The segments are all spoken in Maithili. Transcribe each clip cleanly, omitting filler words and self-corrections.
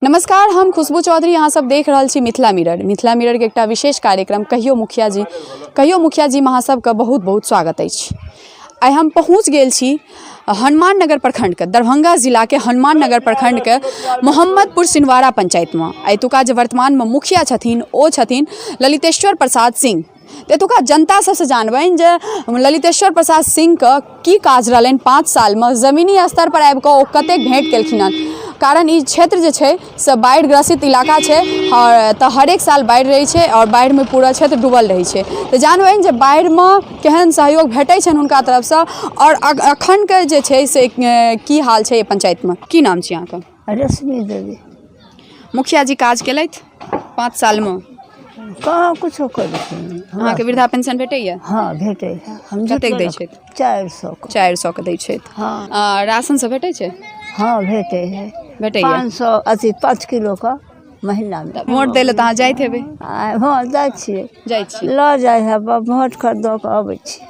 नमस्कार, हम खुशबू चौधरी, अहाँ सब देख रहल छी मिथिला मिरर। मिथिला मिरर के एकटा विशेष कार्यक्रम कहियो मुखिया जी, कहियो मुखिया जी में अहाँ सबके बहुत बहुत स्वागत अछि। आइ हम पहुँच गेल छी हनुमान नगर प्रखंडके, दरभंगा जिलाके हनुमान नगर प्रखंडके मोहम्मदपुर सिनवारा पंचायतमे। एतुका जे वर्तमानमे मुखिया छथिन ओ छथिन ललितेश्वर प्रसाद सिंह। तऽ एतुका जनता सबसँ जानबनि जे ललितेश्वर प्रसाद सिंहके की काज रहलनि 5 सालमे, जमीनी स्तर पर आबि कऽ ओ कतेक भेँट केलखिन हन। कारण ई क्षेत्र जे छै से बाढ़ि ग्रसित इलाका छै आओर तऽ हरेक साल बाढ़ि रहै छै आओर बाढ़िमे पूरा क्षेत्र डूबल रहै छै। तऽ जानबनि जे बाढ़िमे केहन सहयोग भेटै छनि हुनका तरफसँ आओर अखनके जे छै से की हाल छै एहि पंचायतमे। की नाम छी अहाँके? रश्मि देवी। मुखिया जी काज केलथि 5 सालमे? कहाँ कुछो केलखिन। अहाँके वृद्धा पेंशन भेटैया? हँ भेटै है। हम कतेक दै छथि? 400 के। 400 के दै छथि। हँ। आ, राशन सब भेटै छै? हँ भेटै है। भेटैया? 500 अथी 5 किलो के महीनामे। तऽ वोट दै लए तऽ अहाँ जाइत हेबै? हँ जाइ छियै। जाइ छियै। लऽ जाइ है, वोट कर दऽ कऽ अबै छियै,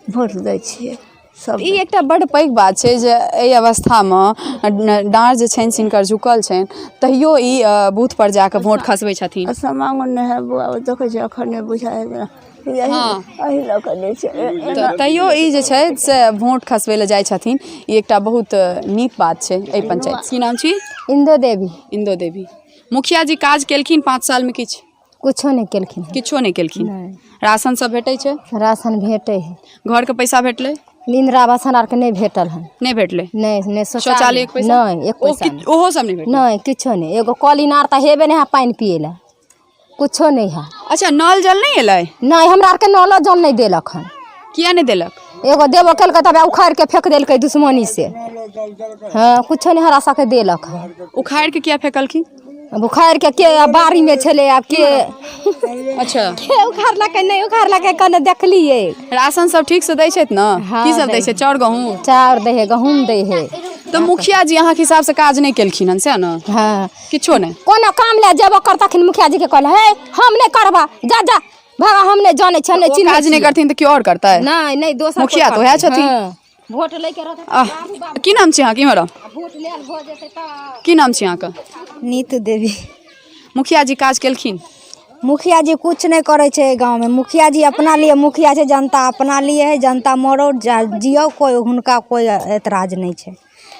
वोट दै छियै। सब ई एकटा बड्ड पैघ बात छै जे एहि अवस्थामे डाँड़ जे छनि सिनकर झुकल छनि तैयो ई बूथ पर जाकऽ वोट खसबै छथिन। समांगो नहि है बौआ, देखै छियै एखन नहि बुझाइ है, एहि लऽ कऽ दै छै। तऽ तैयो ई जे छै से वोट खसबै लए जाइ छथिन, ई एकटा बहुत नीक बात छै एहि पंचायत। की नाम छी? इंदो देवी। इंदो देवी। मुखिया जी काज केलखिन 5 सालमे किछु? कुछो नहि केलखिन। किछो नहि केलखिन। राशन सब भेटै छै? राशन भेटै है। घरके पैसा भेटलै? इंदिरा आवास आरके नहि भेटल हन। नहि भेटलै? नहि, नहि। शौचालय एक पैसा? नहि, एक पैसा नहि। ओहो सब नहि भेटलै? नहि, किछो नहि। एगो कल इनार तऽ हेबे नहि है पानि पियै लए, कुछो नहि है। अच्छा, नल जल नहि एलै? नहि, हमरा आरके नलो जल नहि देलक हन। किया नहि देलक? एगो देबो केलकै तब उखाड़ि के फेक देलकै दुश्मनी से। हँ, कुछो नहि हमरा सबके देलक हन। उखाड़ि के किया फेकलखिन? अब उखाड़ि के के बाड़ी में छलै, आब के अच्छा के उखाड़लकै नहि उखाड़लकै कने देखलियै। राशन सब ठीक से दै छथि ने? हँ, की सब दै छै? चाउर गहूँम? चाउर दै है, गहूँम दै है। तऽ मुखिया जी अहाँके हिसाब से काज नहि केलखिन हन सएह ने? हँ। किछो नहि? कोनो काम लए जेबो कर तखन मुखिया जी के कहल हे हम नहि करबा, जा जा भागा, हम नहि जानै छियै, नहि चिन्है काज नहि छियै। करथिन तऽ केओ आओर करतै? नहि नहि, दोसर मुखिया तऽ उएह छथिन। हँ। वोट लैके रहतै। आह, की नाम छी अहाँके? इम्हर आउ। वोट लेल भऽ जेतै तऽ। की नाम छी अहाँके? नीतू देवी। मुखिया जी काज केलखिन? मुखिया जी कुछ नहि करै छै गाँवमे। मुखिया जी अपना लिए मुखिया छै, जनता अपना लिए है। जनता मरो जियो, कोइ हुनका कोइ एतराज नहि छै।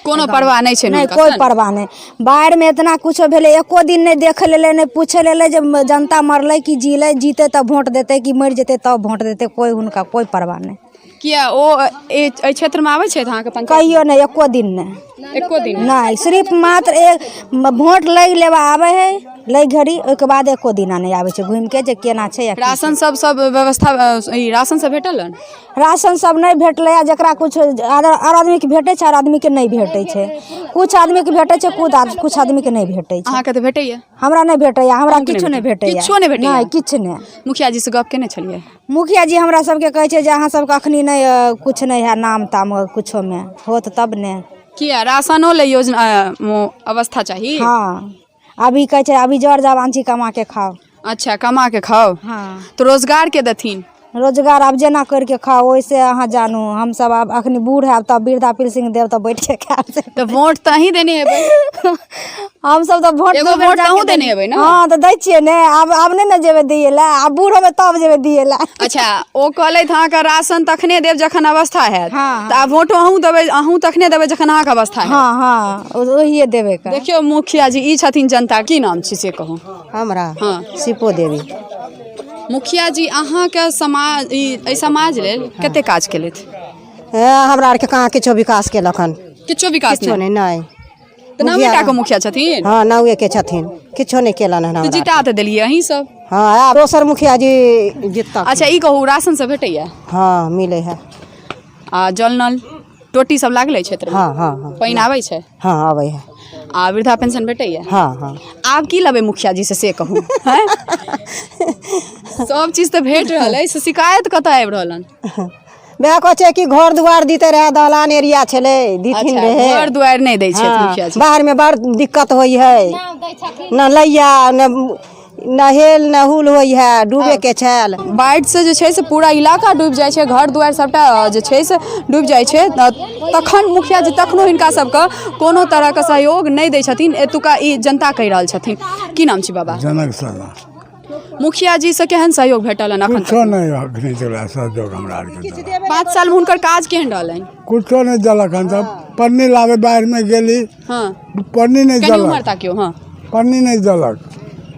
कोनो परवाह नहि छै? नहि, कोइ परवाह नहि। बाढ़िमे एतना कुछो भेलै, एको दिन नहि देखै लए एलै, नहि पूछै लए एलै जे जनता मरलै कि जीलै। जीतै तब वोट देतै कि मरि जेतै तब वोट देतै, कोइ हुनका कोइ परवाह नहि। किया ओ एहि क्षेत्रमे आबै छथि अहाँके पंचायत? कहियो नहि, एको दिन नहि। एको दिन नहि। सिर्फ मात्र एक वोट लै लेबऽ आबै है लै घड़ी, ओहिके बाद एको दिना नहि आबै छै घुमिके जे केना छै या की। राशन सब सब व्यवस्था, ई राशन सब भेटल हन? राशन सब नहि भेटलै। आ जकरा किछु आर आदमीके भेटै छै, आर आदमीके नहि भेटै छै। किछु आदमीके भेटै छै, किछु आदमीके नहि भेटै छै। अहाँके तऽ भेटैया? हमरा नहि भेटैया, हमरा किछु नहि भेटैया। किछो नहि भेटैया? नहि, किछु नहि। मुखिया जी से गप केने छलियै? मुखिया जी हमरा सबके कहै छै जे अहाँ सबके अखनी नहि किछु नहि है, नाम ताम किछोमे होत तब ने। किया, राशनो ले योजना अवस्था चाही? हँ, अभी कहै छै अभी जर जवान छी, कमा के खाओ। अच्छा, कमा के खाओ। हँ। तऽ रोजगार के देथिन? रोजगार आब जेना करिके खाओ, ओहिसे अहाँ जानू। हमसब आब अखनी बूढ़ हैब तब वृद्धा पेंशन देब तऽ बैठ के खायब। तऽ वोट तऽ अहीं देने हेबै? हमसब तऽ वोट एगो दू बेर वोट तऽ जाके अहूँ देने हेबै ने? हँ, तऽ दै छियै ने। आब नहि ने जेबै दियै लए, आब बूढ़ होबै तब जेबै दियै लए। अच्छा, ओ कहलथि अहाँके राशन तखने देब जखन अवस्था हैत। हँ। तऽ आब वोटो अहूँ देबै, अहूँ तखने देबै जखन अहाँके अवस्था हैत। हँ हँ, ओहिए देबै के। देखियौ मुखिया जी, ई छथिन जनता। की नाम छी से कहू? हमरा? हँ। सिपो देवी। मुखिया जी अहाँके समाज, ई एहि समाज लेल कते काज केलथि? हमरा आरके कहाँ किछो विकास केलक हन। किछो विकास? किछो नहि? नहि। तऽ नामे टा के मुखिया छथिन? हँ, नावे के छथिन, किछो नहि केलनि हन तऽ हमरा। जिता तऽ देलियै अहीं सब। हँ, आब दोसर मुखिया जी जितता। अच्छा, ई कहू, राशन सब भेटैया? हँ, मिलै है। आ जल नल टोटी सब लागलै क्षेत्रमे? हँ हँ हँ। पानि आबै छै? हँ, आबै है। आ वृद्धा पेंशन भेटैया? हँ हँ। आब की लेबै मुखिया जी से से कहू? हैं? सब चीज तऽ भेट रहल अछि, से शिकायत कतऽ आबि रहल हन? वएह कहै छै कि घर दुआर दिते रहए, दलान एरिया छलै, दिथिन अच्छा, रहे। घर दुआरि नहि दै छथि मुखिया जी? बाहरमे बड़ दिक्कत होइ है, न लैया न नहेल नहुल होइ है डूबेके छल। बाढ़िसँ जे छै से पूरा इलाका डूबि जाइ छै, घर दुआरि सभटा जे छै से डूबि जाइ छै, तखन मुखिया जी तखनो हिनका सबके कोनो तरहके सहयोग नहि दै छथिन, एतुका ई जनता कहि रहल छथिन। की नाम छी बाबा? जनक सदा। मुखिया जी से केहन सहयोग भेटल हन अखन? कुछो नहि अखनी देला सहयोग हमरा आरके देलक। 5 सालमे हुनकर काज केहन रहलनि? कुछो नहि देलक हन। तऽ पन्नी लाबे बाढ़िमे गेली। हँ। पन्नी नहि कनि उम्हर देलक। ताकियौ। हँ। पन्नी नहि देलक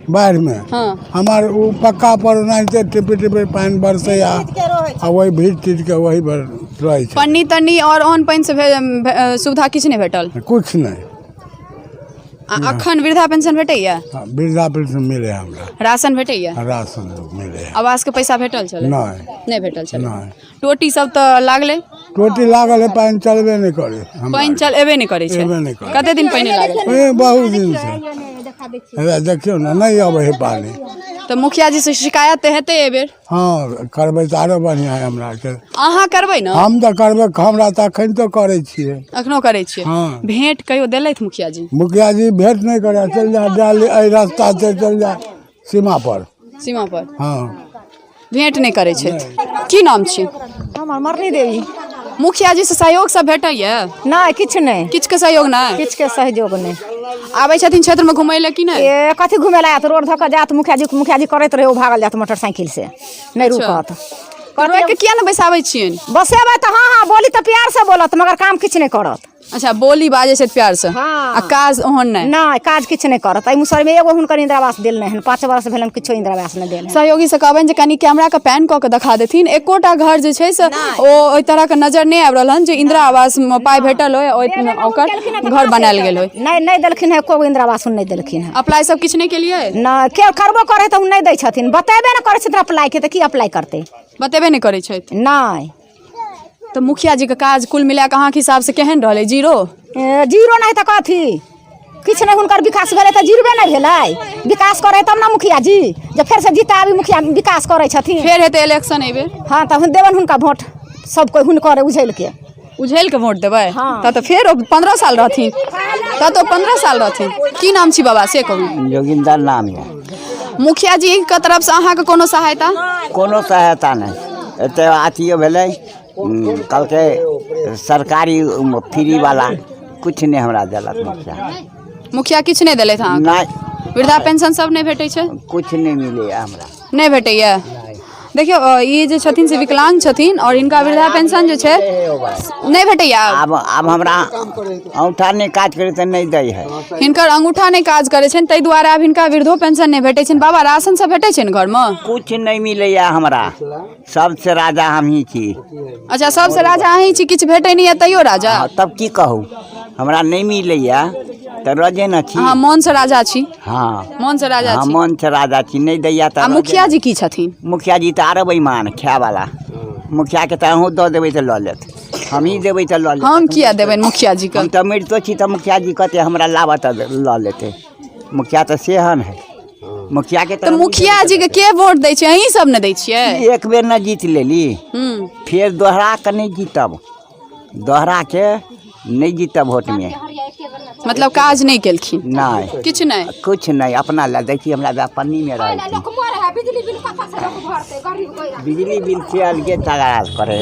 बाढ़िमे। हँ। हमार ओ पक्का पर ओनाहिते टिपी टिपी पानि बरसै आ वही भीज तीज के वही पर रहै छै। पन्नी तन्नी आओर अन्न पानि से सुविधा किछु नहि भेटल? कुछ नहि। आ अखन वृद्धा पेंशन भेटैया? हाँ, वृद्धा पेंशन मिले है हमरा। राशन भेटैया? राशन मिले है। आवासके पैसा भेटल छलै? नहि। नहि भेटल छलै? नहि। टोटी सब तऽ लागलै? टोटी लागल है, पानि चलबे नहि करे हमरा। पानि चल एबे नहि करै छै? एबे नहि करै। कते दिन पहिने लागल? ए, बहुत दिन से। हे देखियौ ने, नहि अबै है पानि। तऽ मुखिया जी से शिकायत तऽ हेतै एहिबेर? हँ, करबै तऽ आरो बढ़िआँ है हमरा आरके। अहाँ करबै ने? हम तऽ करबै, हमरा तऽ एखन तो करै छियै। अखनो करै छियै? हँ। भेंट कहियो देलथि मुखिया जी? मुखिया जी भेंट नहि करै, चलि जा डाली एहि रास्ता से चलि जा सीमा पर। सीमा पर? हँ। भेंट नहि करै छथि। की नाम छी? हमर मरनी देवी। मुखिया जी से सहयोग सब भेटैया? नहि, किछु नहि। किछुके सहयोग नहि? किछुके सहयोग नहि। आबै छथिन क्षेत्रमे घुमै लए कि नहि? ए, कथी घुमै लए आयत? रोड धऽ कऽ जायत मुखिया जी, मुखिया जी करैत रहै, ओ भागल जायत मोटरसाइकिल से, नहि रुकत। रोकि कऽ किया नहि बैसाबै छियनि? बसेबै तऽ हँ हँ बोली तऽ प्यार से बोलत, मगर काम किछु नहि करत। अच्छा, बोली बाजै छथि प्यार से। हँ। आ काज ओहन नहि? नहि, काज किछु नहि करत। एहि मुसहरमे एगो हुनकर इंदिरा आवास देल नहि हन, 5 वर्ष भेलनि, किछो इंदिरा आवास नहि देल हन। सहयोगी से कहबनि जे कनि कैमरा के पैन कऽ के देखा देथिन। एकोटा घर जे छै से ओ ओहि तरह के नजर नहि आबि रहल हन जे इंदिरा आवास मे पाइ भेटल होय, ओकर घर बनायल गेल होय। नहि, नहि देलखिन हँ, एको गो इंदिरा आवास नहि देलखिन हँ। अप्लाई सब किछु नहि केलियै? नहि, के करबो करै तऽ ओ नहि दै छथिन, बतेबे नहि करै छथिन अप्लाइके, तऽ की अप्लाई करतै? बतेबे नहि करै छथि। नहि। तऽ मुखिया जीके काज कुल मिला कऽ अहाँके हिसाबसँ केहन रहलै? जीरो? ए, जीरो नहि तऽ कथी, किछु नहि हुनकर विकास भेलै तऽ जीरोए नहि भेलै। विकास करै तब ने मुखिया जी, जे फेरसँ जिताबी मुखिया विकास करै छथिन। फेर हेतै इलेक्शन एहिबेर? हँ, तऽ देबनि हुनका वोट, सब कोइ हुनकर उझैलके। उझैल के वोट देबै? हँ। तब तऽ फेर ओ 15 साल रहथिन, तब तऽ 15 साल रहथिन। की नाम छी बाबा से कहू? जोगिंदर नाम यऽ। मुखिया जी के तरफसँ अहाँके कोनो सहायता? कोनो सहायता नहि। एतऽ अथियो भेलै, कहलकै सरकारी फ्री वाला, किछु नहि हमरा देलक मुखिया। मुखिया किछु नहि देलथि अहाँके? नहि। वृद्धा पेंशन सब नहि भेटै छै? किछु नहि मिलैए हमरा। नहि भेटैए। देखियौ, ई जे छथिन से विकलांग छथिन आओर हिनका वृद्धा पेंशन जे छै नहि भेटैए। आब आब हमरा औंठा नहि काज करै तऽ नहि दै है। हिनकर अंगूठा नहि काज करै छनि, ताहि दुआरे आब हिनका वृद्धो पेंशन नहि भेटै छनि। बाबा, राशन सब भेटै छनि घरमे? किछु नहि मिलैए हमरा, सबसे राजा हमही छी। अच्छा, सबसे राजा अहीं छी, किछु भेटै नहि यऽ तैयो राजा? हँ, तब की कहू, हमरा नहि मिलैए तऽ रजे ने छी। अहाँ मोनसँ राजा छी? हँ। मोनसँ राजा हँ छी? मोनसँ राजा छी, नहि दैया तऽ आ रजे। मुखिया जी की छथिन? मुखिया जी तऽ आरो बेईमान खायवला। मुखियाके तऽ अहूँ दऽ देबै तऽ लऽ लेत, हमही देबै तऽ लऽ लेत। हम किया देबनि मुखिया जी के? हम तऽ मरितो छी तऽ मुखिया जी कहतै हमरा लाबऽ तऽ लऽ लेतै। मुखिया तऽ सेहन है मुखिया के। तऽ मुखिया जी के के वोट दै छै? अहीं सब ने दै छियै? एक बेर ने जीत लेली, फेर दोहरा के नहि जीतब, दोहरा के नहि जीतब वोटमे। मतलब काज नहि केलखिन? नहि। किछु नहि? किछु नहि, अपना लए दै छी। हमरा पन्नीमे रहै छी, बिजली बिल से अलगे तगार करे,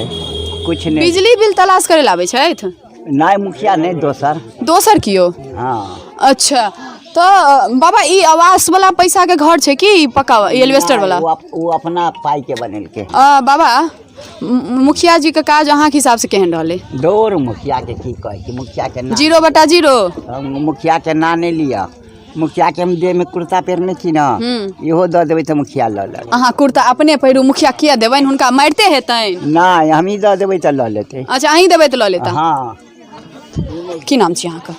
किछु नहि। बिजली बिल तलाश करे लए आबै छथि? नहि, मुखिया नहि, दोसर। दोसर कियो? हँ। अच्छा, तऽ बाबा ई आवास वाला पैसा के घर छै कि ई पक्का ई एल्वेस्टर वाला? ओ अपना पाइ के बनेलकै। बाबा, मुखिया जी के काज अहाँके हिसाब से केहन रहलै? दौड़, मुखिया के की कहै छी, मुखिया के नाम 0/0। मुखिया के नाम नहि लिअ। मुखिया के हम देह में कुर्ता पहिरने छी ने, इहो दऽ देबै तऽ मुखिया लऽ लेत। अहाँ कुर्ता अपने पहिरू, मुखिया किया देबनि? हुनका मारिते हेतनि। नहि, हमही दऽ देबै तऽ लऽ लेतै। अच्छा, अहीं देबै तऽ लऽ लेता? हँ। की नाम छी अहाँके?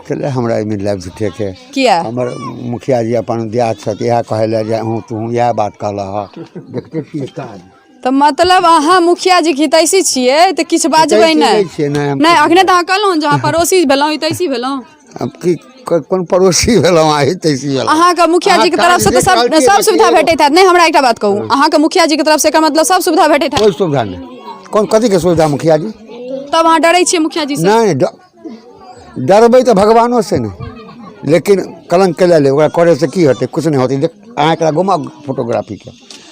केले हमरा एहिमे लाइब झूठेके किया? हमर मुखिया जी अपन दियाद छथि, इएह कहै लए जे अहूँ तूहूँ इएह बात कहलह हँ, देखते छियै काज। तऽ मतलब अहाँ मुखिया जी के हितैषी छियै तऽ किछु बाजबै? हितैषी नहि नहि छियै, नहि हम। नहि, अखने तऽ अहाँ कहलहुँ जे अहाँ पड़ोसी भेलहुँ, हितैषी भेलहुँ। हम की कोन पड़ोसी भेलहुँ अहाँ हितैषी भेलहुँ? अहाँके मुखिया जी के अहाँ तरफ से तऽ काज सब देख रहल छियै सब ने सुविधा कि भेटैत हैत। नहि, हमरा एकटा बात कहू, अहाँके मुखिया जी के तरफ से एकर मतलब सब सुविधा भेटैत हैत? कोइ सुविधा नहि, कोन कथीके सुविधा मुखिया जी? तब अहाँ डरै छियै मुखिया जी से? नहि, डरबै तऽ भगवानो से नहि, लेकिन कलंक के ले ओकरा करे से की होतै? कुछ नहि होतै। देख, अहाँ एकरा घुमाउ फोटोग्राफीके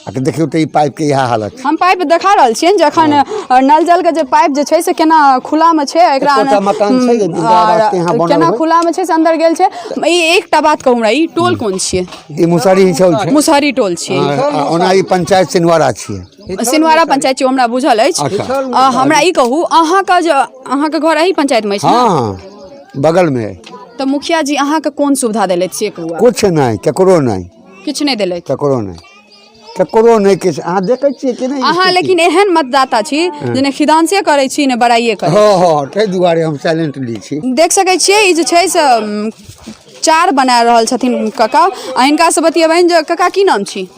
आ देखियौ तऽ ई पाइपके इएह हालत छै। हम पाइप देखा रहल छियनि जे अखन नल जल के जे पाइप जे छै से केना खुला मे छै एकरा। एकोटा मकान छै जे इन्दिरा आवास के यहाँ बनल केना होइ? खुला मे छै से अंदर गेल छै। ई एकटा बात कहू हमरा, ई टोल कोन छियै? ई मुसहरी हिचौल छै। मुसहरी टोल छियै। आ ओना ई पंचायत सिनवारा छियै। सिनवारा पंचायत छियै, हमरा बुझल अछि। अच्छा। हमरा ई कहू, अहाँके जे अहाँके घर एही पंचायत मे अछि ने? हँ, बगलमे। तऽ मुखिया जी अहाँके कोन सुविधा देलथि से कहू आब। कुछ नहि, केकरो नहि। किछु नहि देलथि? केकरो नहि, केकरो नहि किछु। अहाँ देखै छियै कि नहि अहाँ स्थिति? लेकिन एहन मतदाता छी जे ने खिदांसे करै छी ने बड़ाइए करै। हँ, ताहि दुआरे हम साइलेंटली छी। देख सकै छियै, ई जे छै से चार बना रहल छथिन काका, आ हिनकासँ बतियेबनि जे काका की नाम छी,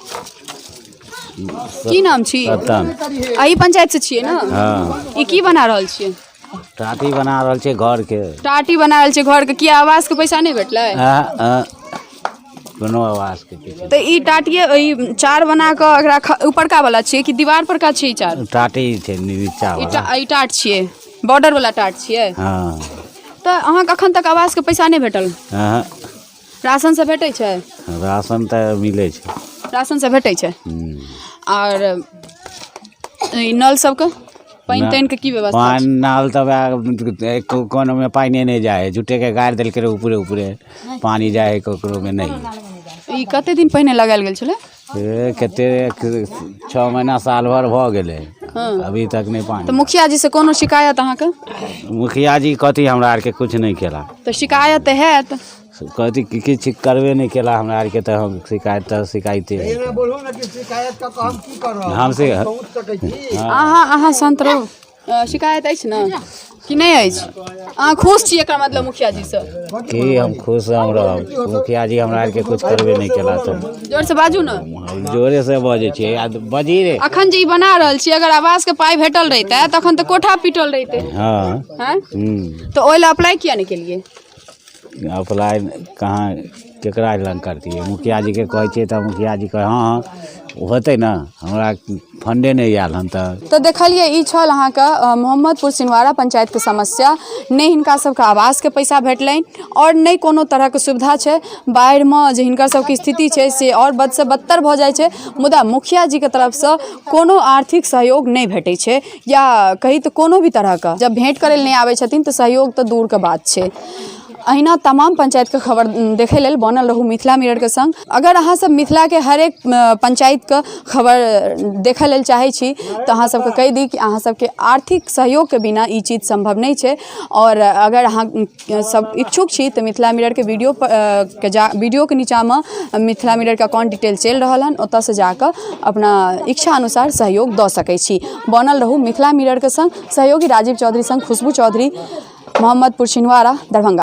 की नाम छी? रतन। एहि पंचायत से छियै ने? हँ। ई की बना रहल छियै? टाटी बना रहल छै घरके। टाटी बना रहल छै घरके। किया, आवासके पैसा नहि भेटलै? आ, कोनो आवासके किछु। तऽ ई टाटिए ई चार बना कऽ एकरा ऊपरका वाला छियै कि दीवार परका छियै ई चार? टाटी छै नीचा ई वाला। ई टाट छियै, बॉर्डर वाला टाट छियै? हँ। तऽ अहाँके अखन तक आवासके पैसा नहि भेटल? अहँ। राशन सब भेटै छै? राशन तऽ मिलै छै। राशन सब भेटै छै। आओर ई नल सबके पानि तानिके की व्यवस्था छै? पानि नल तऽ वएह कोनोमे पानिए नहि जाइ हइ, झूठेके गाड़ि देलकै रहए, ऊपरे ऊपरे पानि जाइ हइ, ककरोमे नहि। ई कते दिन पहिने लगायल गेल छलै? ए, कते 6 महीना साल भर भऽ गेलै, अभी तक नहि पानि। तऽ मुखिया जी से कोनो शिकायत अहाँके? मुखिया जी कथी, हमरा आरके किछु नहि केला। तऽ शिकायत तऽ हैत। कथी, किछु करबे नहि केला हमरा आरके, तऽ हम शिकायत तऽ शिकायते एना बोलू ने कि शिकायत कऽ कऽ हम की करब? हम से पहुँच सकै छी? अहाँ शान्त रहू। शिकायत अछि ने कि नहि अछि? अहाँ खुश छी एकर मतलब मुखिया जी से? की हम खुश हम रहब, मुखिया जी हमरा आरके किछु करबे नहि केला तऽ। जोर से बाजू ने। हम जोरे से बजै छियै आ बजी रे। अखन जे ई बना रहल छी, अगर आवास के पाइ भेटल रहितै तखन तऽ कोठा पीटल रहितै। हँ। हँ। हूँ। तऽ ओहि लए अप्लाई किया नहि केलियै? अप्लाई कहाँ केकरा लग करतियै? मुखिया जीके कहै छियै तऽ मुखिया जी कहै हँ हँ होतै ने, हमरा फंडे नहि आयल हन तऽ। तऽ देखलियै, ई छल अहाँके मोहम्मदपुर सिनवारा पंचायतके समस्या। नहि हिनका सबके आवासके पैसा भेटलनि आओर नहि कोनो तरहके सुविधा छै। बाढ़िमे जे हिनकर सबके स्थिति छै से आओर बदसँ बदतर भऽ जाइ छै, मुदा मुखिया जीके तरफसँ कोनो आर्थिक सहयोग नहि भेटै छै, या कही तऽ कोनो भी तरहके जब भेँट करै लए नहि आबै छथिन तऽ सहयोग तऽ दूरके बात छै। अहिना तमाम पंचायतके खबर देखै लेल बनल रहू मिथिला मिररके संग। अगर अहाँ सब मिथिलाके हरेक पंचायतके खबर देखै लेल चाहै छी तऽ अहाँ सबके कहि दी कि अहाँ सबके आर्थिक सहयोगके बिना ई चीज सम्भव नहि छै। आओर अगर अहाँ सब इच्छुक छी तऽ मिथिला मिररके वीडियो के जा वीडियोके नीचाँमे मिथिला मिररके अकाउंट डिटेल चलि रहल हन, ओतऽसँ जाकऽ अपना इच्छा अनुसार सहयोग दऽ सकै छी। बनल रहू मिथिला मिररके संग। सहयोगी राजीव चौधरी संग खुशबू चौधरी, मोहम्मदपुर छिनवाड़ा, दरभंगा।